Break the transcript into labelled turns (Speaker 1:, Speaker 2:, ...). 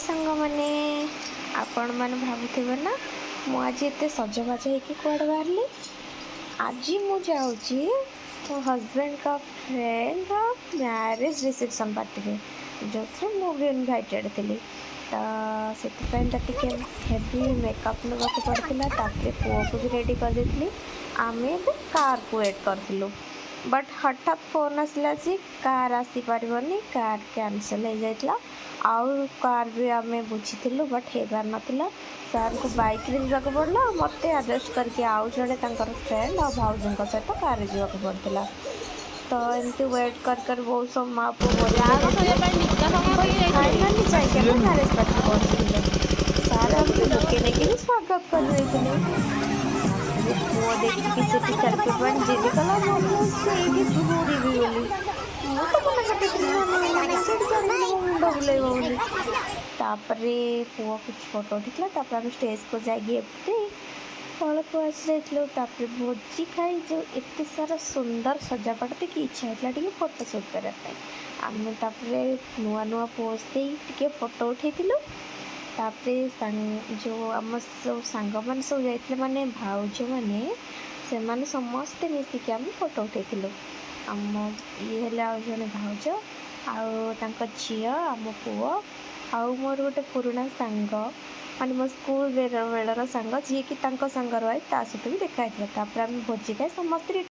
Speaker 1: ସାଙ୍ଗମାନେ, ଆପଣମାନେ ଭାବୁଥିବେ ନା ମୁଁ ଆଜି ଏତେ ସଜବାଜ ହେଇକି କୁଆଡ଼େ ବାହାରିଲି? ଆଜି ମୁଁ ଯାଉଛି ମୋ ହଜବେଣ୍ଡଙ୍କ ଫ୍ରେଣ୍ଡର ମ୍ୟାରେଜ୍ ରିସେପସନ୍ ପାର୍ଟିରେ, ଯେଉଁଥିରେ ମୁଁ ବି ଇନଭାଇଟେଡ଼୍ ଥିଲି। ତ ସେଥିପାଇଁ ତ ଟିକେ ହେଭି ମେକଅପ୍ ନେବାକୁ ପଡ଼ିଥିଲା। ତାପରେ ପୁଅକୁ ବି ରେଡ଼ି କରିଦେଇଥିଲି। ଆମେ ଏବେ କାର୍କୁ ୱେଟ୍ କରିଥିଲୁ, ବଟ୍ ହଠାତ୍ ଫୋନ୍ ଆସିଲା ଯେ କାର୍ ଆସିପାରିବନି, କାର୍ କ୍ୟାନସଲ୍ ହେଇଯାଇଥିଲା। ଆଉ କାର୍ ବି ଆମେ ବୁଝିଥିଲୁ, ବଟ୍ ହେଇପାରିନଥିଲା। ସାର୍ଙ୍କୁ ବାଇକ୍ରେ ଯିବାକୁ ପଡ଼ିଲା ଆଉ ମୋତେ ଆଡ଼ଜଷ୍ଟ କରିକି ଆଉ ଜଣେ ତାଙ୍କର ଫ୍ରେଣ୍ଡ ଆଉ ଭାଉଜଙ୍କ ସହିତ କାର୍ରେ ଯିବାକୁ ପଡ଼ିଥିଲା। ତ ଏମିତି ୱେଟ୍ କରି କରି ବହୁତ ସମୟ ମା ପୁଅ ବୋରିଂ ହେଇଯାଇଥିଲୁ। ଫାଇନାଲି ଯାଇକି ଆମେ ମ୍ୟାରେଜ୍ ପାର୍ଟିରେ ପହଞ୍ଚିଥିଲୁ। ସାର୍ ଆମକୁ ବୁକେ ନେଇକି ବି ସ୍ୱାଗତ କରିଦେଇଥିଲେ। ତାପରେ ପୁଅ ଦେଖିକି ସେଠି ଚାରିପଟ ଜିଦି କଲା, ମୁଁ ସେଇଠି ଘୁରିବି ବୋଲି। ମୁଁ ତ ମନା କରିଦେଇଥିଲି, ନା ନା ନା ନା, ସେଇଠି ଚଢ଼ିବିନି, ମୋ ମୁଣ୍ଡ ବୁଲେଇବ ବୋଲି। ତାପରେ ପୁଅ କିଛି ଫଟୋ ଉଠିଥିଲା। ତାପରେ ଆମେ ଷ୍ଟେଜ୍କୁ ଯାଇକି ଏମିତି ତଳକୁ ଆସିଯାଇଥିଲୁ। ତାପରେ ଭୋଜି ଖାଇ ଯେଉଁ ଏତେ ସାରା ସୁନ୍ଦର ସଜାପଟ ଦେଖି ଇଚ୍ଛା ହେଇଥିଲା ଟିକେ ଫଟୋ ସୁଟ୍ କରିବା ପାଇଁ। ଆମେ ତାପରେ ନୂଆ ନୂଆ ପୋଜ୍ ଦେଇ ଟିକେ ଫଟୋ ଉଠେଇଥିଲୁ। ତାପରେ ଯେଉଁ ଆମ ସବୁ ସାଙ୍ଗମାନେ ସବୁ ଯାଇଥିଲେ, ମାନେ ଭାଉଜମାନେ, ସେମାନେ ସମସ୍ତେ ମିଶିକି ଆମେ ଫଟୋ ଉଠେଇଥିଲୁ। ଆମ ଇଏ ହେଲେ ଆଉ ଜଣେ ଭାଉଜ ଆଉ ତାଙ୍କ ଝିଅ, ଆମ ପୁଅ ଆଉ ମୋର ଗୋଟେ ପୁରୁଣା ସାଙ୍ଗ, ମାନେ ମୋ ସ୍କୁଲ ବେଳର ସାଙ୍ଗ, ଯିଏକି ତାଙ୍କ ସାଙ୍ଗର ୱାଇଫ୍, ତା ସହିତ ବି ଦେଖା ହେଇଥିଲା। ତାପରେ ଆମେ ଭୋଜି ଖାଇ ସମସ୍ତେ